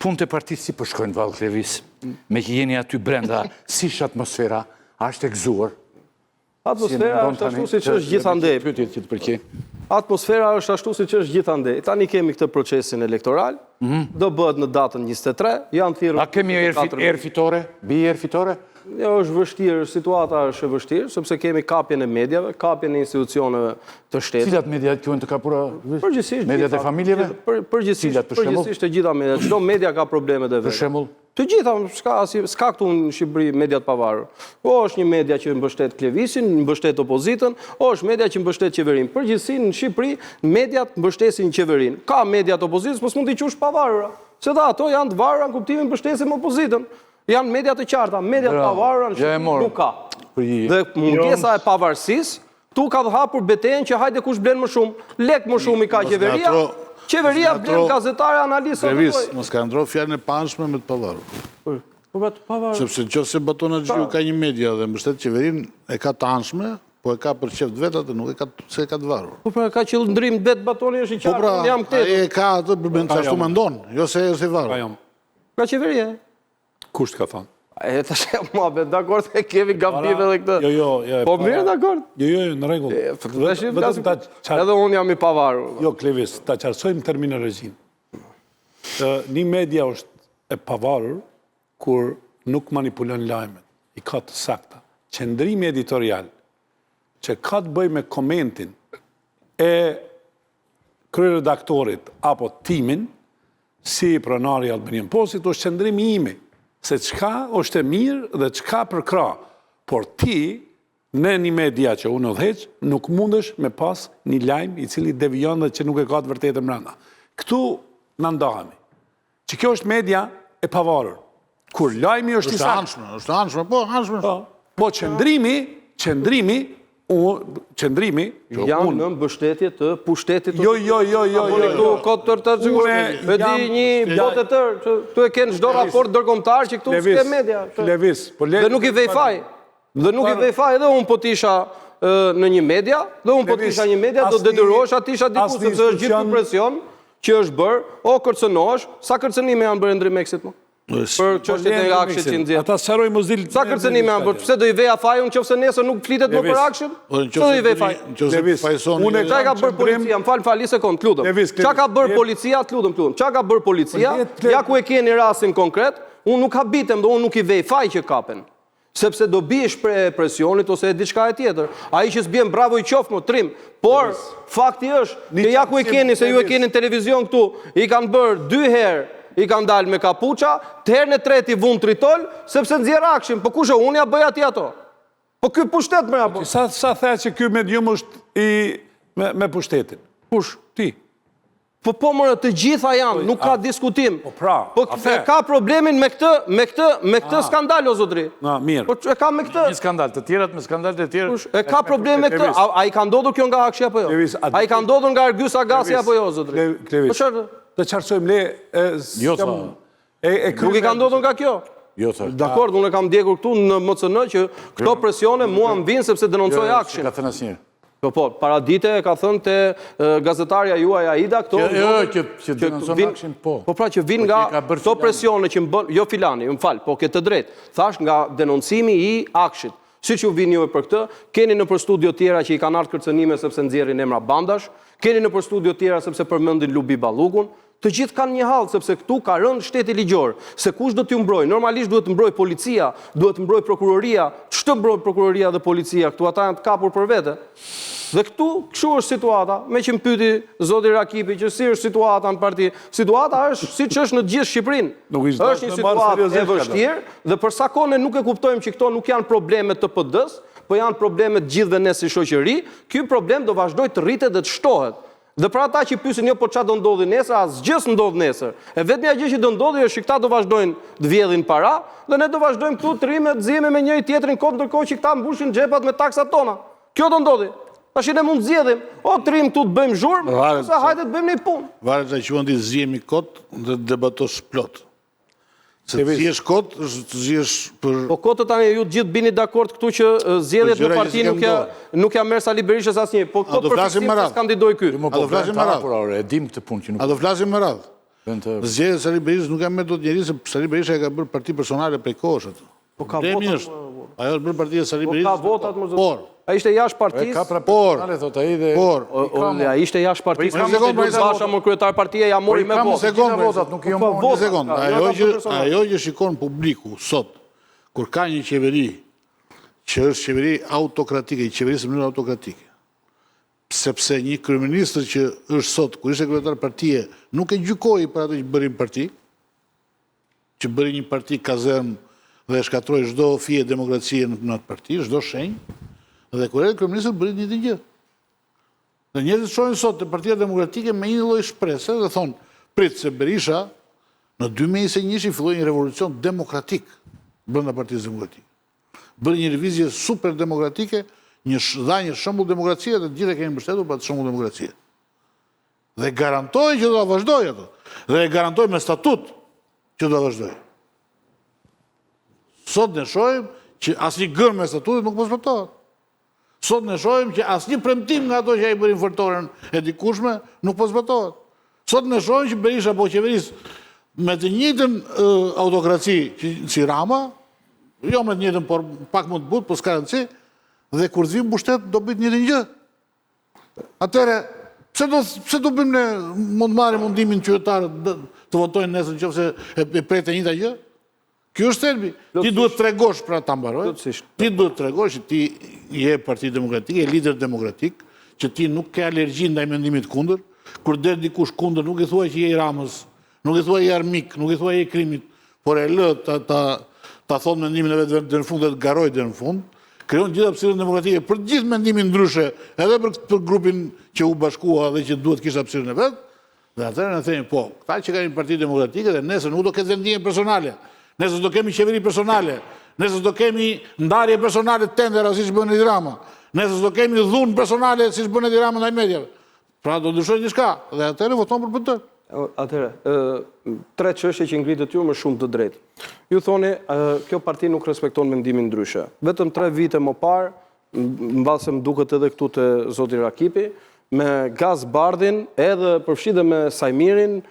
Punët e partisë si po shkojnë vallë Klevis? Meqë jeni aty brenda, si është atmosfera? A është e gëzuar? Atmosfera është ashtu siç është gjithandej. Pyetjet që të pëlqejnë. Atmosfera është ashtu siç është gjithandej. Tani kemi këtë procesin elektoral, mhm. do bëhet në datën 23, janë thirrur A kemi erë fitore? Bie erë fitore? Jo, është vështirë, situata është e vështirë, sepse kemi kapjen e mediave, kapjen e institucioneve të shtetit. Cilat media quhen të kapura? Përgjithsisht mediat e familjeve? Përgjithsisht, përgjithsisht të gjitha mediat. Çdo media ka problemet e veta. Për shembull? Të gjitha, s'ka asnjë, s'ka këtu në Shqipëri media të pavarur. O është një media që mbështet Klevisin, mbështet opozitën, o është media që mbështet qeverinë. Përgjithësi në Shqipëri mediat mbështesin qeverinë. Ka media të opozitës, po s'mund t'i quash pavarura. Se dhe ato janë të varura në kuptimin mbështesim opozitën. Janë media të qarta, media të pavarura në Shqipëri nuk ka. Dhe mungesa e pavarësisë Këtu ka hapur betejën që hajde kush blen më shumë. Lek më shumë i ka qeveria. Qeveria blen gazetarë e analistë. Klevis, mos ka ndro fjalën e paanshme me të pavarur. Po pra të pavarur. Sepse në qoftë se Baton Haxhiu ka një media dhe mbështet qeverinë, e ka të anshme, po e ka për qejf të vet atë, nuk e ka se e ka të varur. Po pra ka qëndrim të vet Batoni është i po qartë, pra, unë jam këtë. Ai e ka atë për mend ashtu mendon, jo se është i varur. Nga qeveria. Kush të ka thënë? E tash e mua be dakord e kemi gabim edhe këtë. Jo, jo, jo. Po mirë dakord. Jo, jo, jo, në rregull. Tash vetëm ta Edhe unë jam i pavarur. Jo, Klevis, ta qartësojmë terminologjinë. Ë një media është e pavarur kur nuk manipulon lajmet, i ka të sakta. Qëndrimi editorial që ka të bëjë me komentin e kryeredaktorit apo timin, si pronari i Albanian Postit, është qëndrimi imi, se çka është e mirë dhe çka përkrah. Por ti, në një media që unë udhëheq, nuk mundesh me pas një lajm i cili devijon dhe që nuk e ka të vërtetën mbrenda. Këtu na ndahemi. Që kjo është media e pavarur. Kur lajmi është i saktë. Është anshme, është anshme, po, anshme. Po, po qëndrimi, qëndrimi, qëndrimi, jo, jam në mbështetje të pushtetit të Jo, jo, jo, jo, jo. Këtu kot tërë të sigurisht. E di një botë e tërë, që këtu e kenë çdo raport ndërkombëtar që këtu s'ke media. Klevis, po le. Dhe nuk i vej faj. Dhe nuk i vej faj edhe unë po të isha në një media, dhe unë po të isha një media, do detyrohesha të isha diku, sepse është gjithë ky presion që është bërë, o kërcënohesh, sa kërcënime janë bërë Endri Meksit më? Për çështjet e AKSHI-t që nxjerr. Ata sqaroj mos dil. Sa kërcënime janë bërë? Pse do i veja faj unë nëse nesër nuk flitet më për AKSHI-n? Pse do i vej faj? Nëse Unë çka ka bërë policia? Më fal, fal, një sekond, të lutem. Çka ka bërë policia? Të lutem, të lutem. Çka ka bërë policia? Ja ku e keni rastin konkret, unë nuk habitem dhe unë nuk i vej faj që kapen. Sepse do biesh pre e presionit ose e diçka e tjetër. Ai që s'bjen bravo i qoftë mo trim. Por fakti është që ja ku e keni se ju e keni në televizion këtu, i kanë bërë dy herë i kanë dalë me kapuça, të herën e tretë i vunë tritol, sepse nxjerr AKSHI-n. Po kush e unë ja bëj atij ato? Po ky pushtet më apo? Sa sa the që ky medium është i me me pushtetin? Kush? Ti. Po po more të gjitha janë, nuk ka diskutim. Po pra, po e ka problemin me këtë, me këtë, me këtë skandal o zotri. Na, mirë. Po e ka me këtë. Një skandal, të tjerat me skandal të tjerë. Kush e ka problem me këtë? A, a i ka ndodhur kjo nga AKSHI apo jo? A i ka ndodhur nga Ergys Agasi apo jo zotri? Klevis. Po çfarë? Të qartësojmë le e Jo, tha. E, e nuk i ka ndodhur nga kjo? Jo, tha. Dakord, unë e kam ndjekur këtu në MCN që këto presione mua më vijnë sepse denoncoj jo, jo, AKSHI-n. Ka thënë asnjëherë. Po po, para dite e ka thënë te gazetarja juaj Aida këto. Jo, jo, që që denoncon AKSHI-n, po. Po pra që vijnë po nga këto presione që më bën, jo filani, më fal, po ke të drejtë. Thash nga denoncimi i AKSHI-t. Siç ju vijnë juve për këtë, keni nëpër studio tjera që i kanë ardhur kërcënime sepse nxjerrin emra bandash, keni nëpër studio tjera sepse përmendin Lubi Ballukun, Të gjithë kanë një hall sepse këtu ka rënë shteti ligjor, se kush do t'ju mbrojë, normalisht duhet të mbrojë policia, duhet të mbrojë prokuroria, ç'të mbrojë prokuroria dhe policia këtu, ata janë të kapur për vete. Dhe këtu kështu është situata, meqë më pyeti zoti Rakipi që si është situata në parti, situata është siç është në të gjithë Shqipërinë. Është një situatë e vështirë dhe për sa kohë ne nuk e kuptojmë që këto nuk janë probleme të PD-së, po janë probleme të gjithëve ne si shoqëri, ky problem do vazhdojë të rritet dhe të shtohet. Dhe për ata që pyesin jo po ça do ndodhi nesër, asgjë s'ndodh nesër. E vetmja gjë që do ndodhi është që këta do vazhdojnë të vjedhin para dhe ne do vazhdojmë këtu të rrimë e të zihemi me njëri tjetrin kot ndërkohë që këta mbushin xhepat me taksat tona. Kjo do ndodhi. Tash ne mund të zgjedhim, o të rrimë këtu të bëjmë zhurmë, ose hajde të bëjmë një punë. Varet ta quan ti zihemi kot dhe të debatosh plot. Se të zihesh kot, është të zihesh për... Po kot tani ju të gjithë bini dakord këtu që zgjedhjet në parti nuk ja, nuk ja merr Sali Berishës asnjë. Po këto për fiksim se s'kandidoi ky. A do flasim me radhë? E dim këtë punë që nuk... A do flasim me radhë? Zgjedhjet e Sali Berishës nuk ia merr dot njeri se Sali Berisha e ka bërë parti personale prej kohësh atë. Po ka Problemi votat, është, ajo është bërë partia e Sali Po Berishës. ka votat, mos Por, Ai ishte jashtë E partisë. ka pra Por, personale, thot ai dhe... por, O, o, ai ishte jashtë partisë. Po i Ishte ka Lul votat. Basha më kryetar partie, ja mori Po i me ka votë. sekondë, gjitha votat, nuk i Po, mori. votat. Një sekond, ka, ajo jo, ka që personale. ajo që shikon publiku sot, kur ka një qeveri që është qeveri autokratike, i qeverisë në mënyrë autokratike, sepse një kryeministër që është sot, kur ishte kryetar partie, nuk e gjykoi për atë që bëri në parti, që bëri një parti kazerm dhe e shkatroi çdo fije demokracie në në atë parti, çdo shenjë, dhe kur erdhi kryeministër bëri të njëjtën gjë. Dhe njerëzit shohin sot te Partia Demokratike me një lloj shprese dhe thonë, prit se Berisha në 2021 filloi një revolucion demokratik brenda Partisë Demokratike. Bëri një lëvizje super demokratike, një dha një shembull demokracie dhe të gjithë e kemi mbështetur për atë shembull demokracie. Dhe garantoi që do ta vazhdojë atë. Dhe e garantoi me statut që do ta vazhdojë. Sot ne shohim që asnjë gërmë e statutit nuk po zbatohet. Sot ne shohim që asnjë premtim nga ato që ai bëri në foltoren e dikurshme nuk po zbatohet. Sot ne shohim që Berisha po qeveris me të njëjtën autokraci që, si Rama, jo me të njëjtën, por pak më të butë, po s'ka rëndësi, dhe kur të vijë në pushtet do bëjë të njëjtën gjë. Atëherë, pse do pse do bëjmë ne mund të marrim mundimin qytetarët të votojnë nesër nëse e, e pret e njëjta gjë? Kjo është thelbi. Ti duhet të tregosh pra ta mbaroj. Plotësisht. Ti duhet të tregosh që ti je Parti Demokratike, je lider demokratik, që ti nuk ke alergji ndaj mendimit kundër. Kur del dikush kundër, nuk i thua që je i Ramës, nuk i thua je armik, nuk i thua je i krimit, por e lë ta ta ta thotë mendimin e vet deri në fund dhe të garojë deri në fund. Krijon gjithë hapësirën demokratike për të gjithë mendimin ndryshe, edhe për për grupin që u bashkua dhe që duhet kishte hapësirën e vet. Dhe atëherë ne themi, po, këta që kanë një parti demokratike dhe nesër nuk do ketë vendime personale, nesër do kemi qeveri personale, nesër do kemi ndarje personale tendera siç bën Edi Rama, nesër do kemi dhunë personale siç bën Edi Rama ndaj mediave. Pra do ndryshojë diçka dhe atëherë voton për PD. Atëherë, tre çështje që ngritët ju me shumë të drejtë. Ju thoni, kjo parti nuk respekton mendimin ndryshe. Vetëm tre vite më parë, mbase më duket edhe këtu te zoti Rakipi, me Gaz Bardhin edhe përfshi dhe me Sajmirin,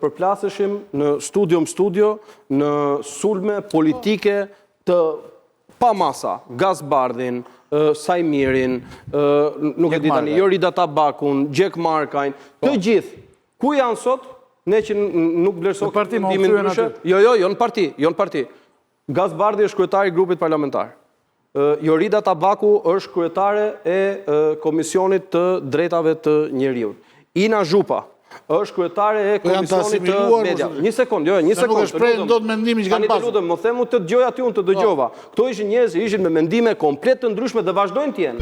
përplaseshim në studio më studio, në sulme politike të pa masa, Gaz Bardhin, Sajmirin, nuk e di tani, Jorida Tabakun, Gjek Markajn, të gjithë. Ku janë sot? Ne që nuk Në parti, vlerësojmë ma u mendimin kthyen ndryshe. aty. Jo, jo, jo në parti, jo në parti. Gaz Bardhi është kryetari i grupit parlamentar. Jorida Tabaku është kryetare e Komisionit të Drejtave të Njeriut. Ina Zhupa është kryetare e Po janë të Komisionit të asimiluar, Media. mos e- Një sekond, jo, një Se nuk sekond. e shprehin të lutem. dot mendimin që kanë Tani të pasur. lutem, më them unë të dëgjoj aty, unë të dëgjova. Këto ishin njerëz që ishin me mendime komplet të ndryshme dhe vazhdojnë të jenë.